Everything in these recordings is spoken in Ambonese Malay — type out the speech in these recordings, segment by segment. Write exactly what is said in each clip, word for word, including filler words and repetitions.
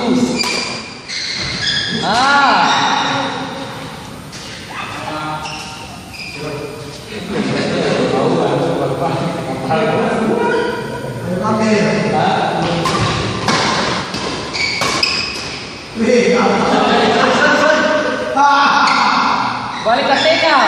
Bagus. Ah. Balik ka tengah.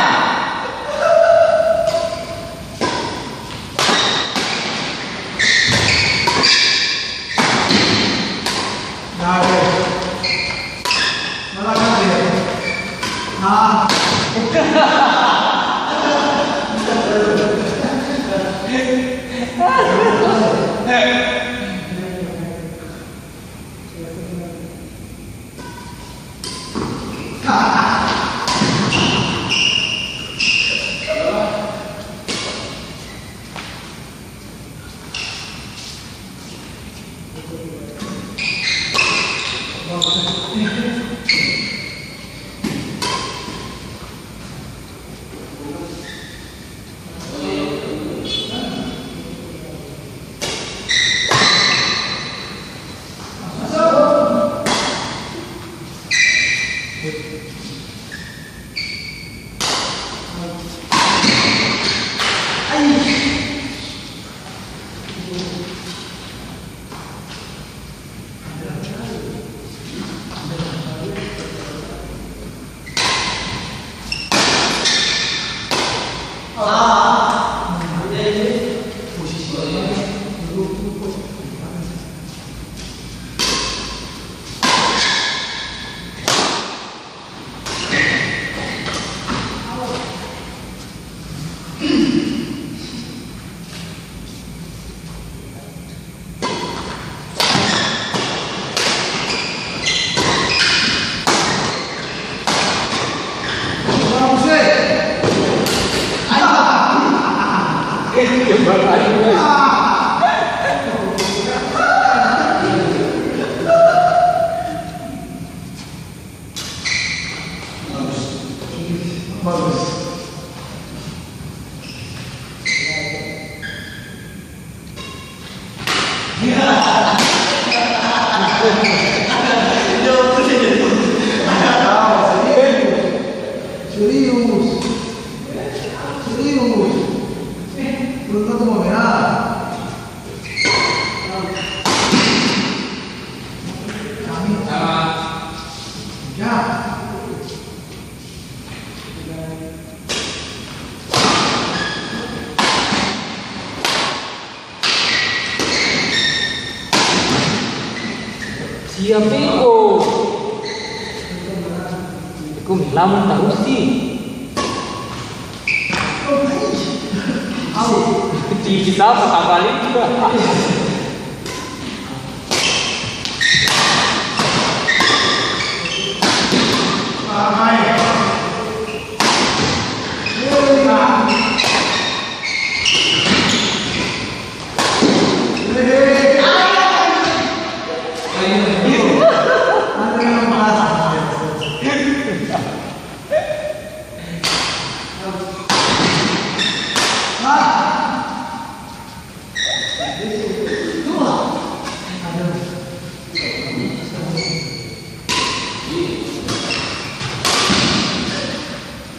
Serius. Serius. Belum tentu mau merah. Siap iko. Iko melamun tarus sih. Tinggi sama, tabalik juga.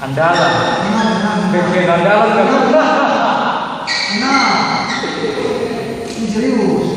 Andalan. Pemain andalan kan? Nah, ini serius.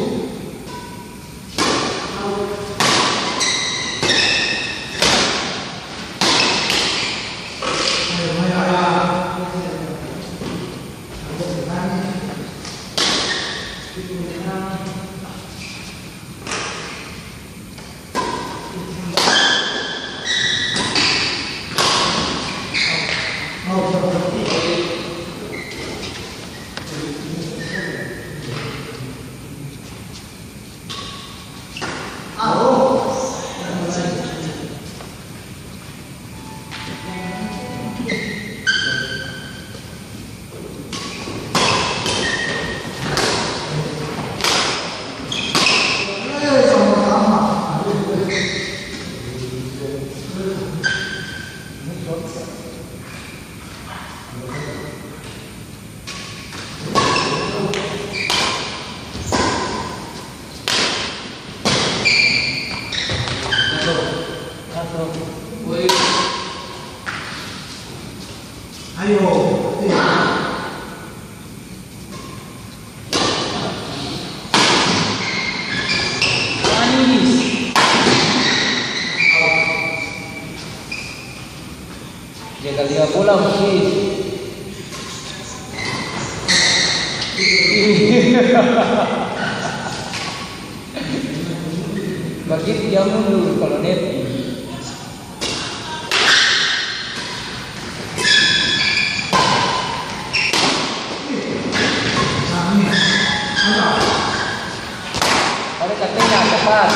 Manis. Jaga lia bola, musti. Bagitu dia mundur kalo net. Ada katanya cepat.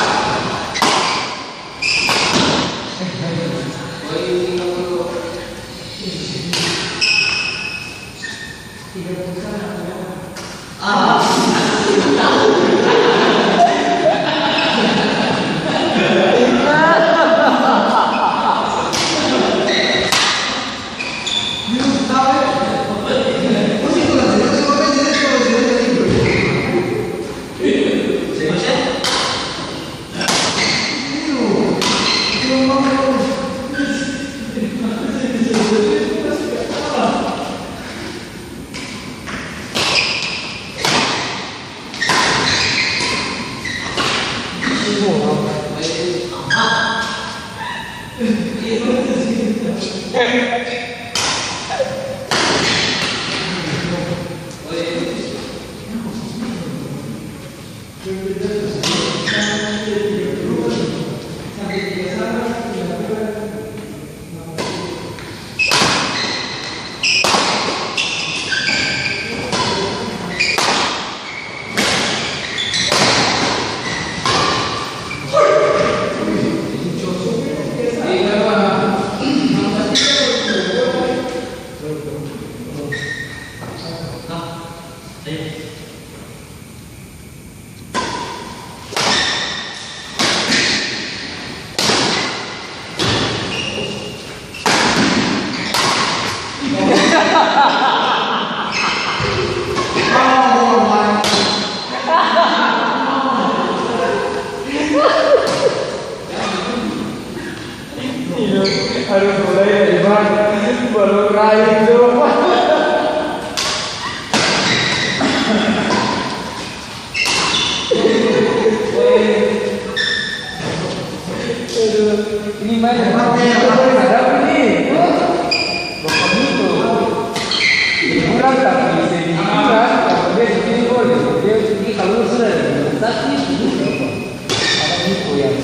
Harus mulai dari mana? Balong rayu itu. Aduh, ini main ada apa nih? Bapak Miko. Hiburan tapi bisa hiburan, kalau dia bikin gol, dia, dia kalau sudah sakit, ada Miko yang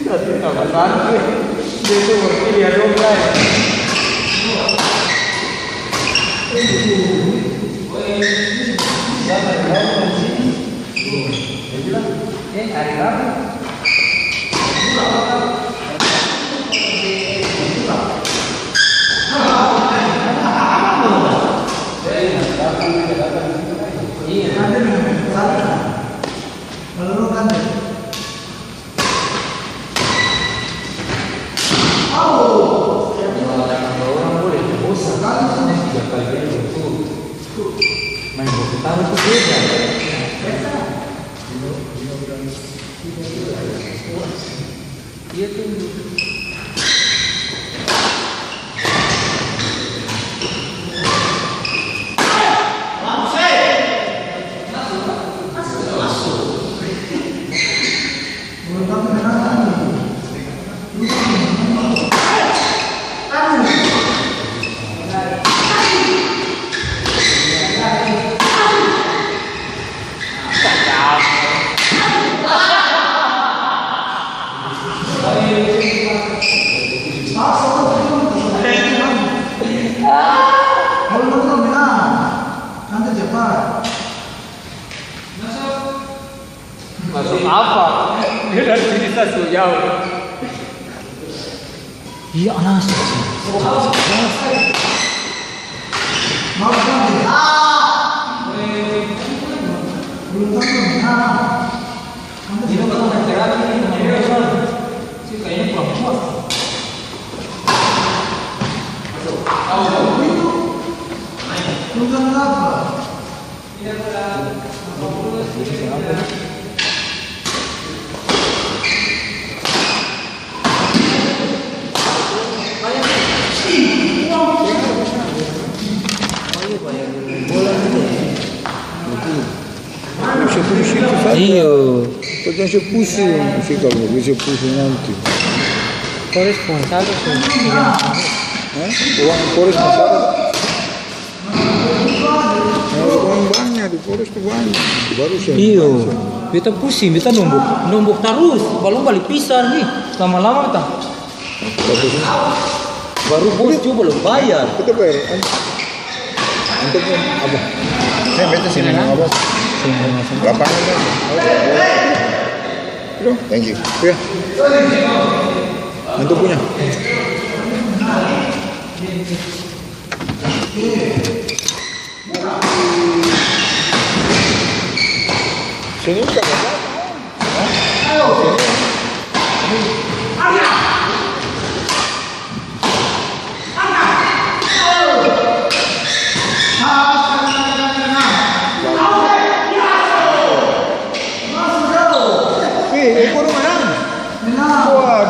Tapi nama santai. Dia tuh berpikir ya dong, guys. Dia bilang, "Eh, hari Rabu." Iya. Kalau orang boleh bosan, tiga kali dia berturut. Main bola taruh tuh beda. Iya tuh. Masuk apa? Dia dari sini sa su jauh. Iya, anas. Iyo. Kau jang se pusing, se kalu se pusing nanti. Kores pung satu su. Hah? Uang kores pung satu. Nah, uang banyak, di kores tu banyak. Baru se. Iyo. Beta pusing, beta nombok, nombok tarus. Balong bali pisang ni. Lama-lama ta. Baru bos juga belum bayar. Kita bayar, an-, antum pung apa? Saya beta sini, apa? Lapangan kan? Thank you. Ya. Antum punya? Sini kan ada.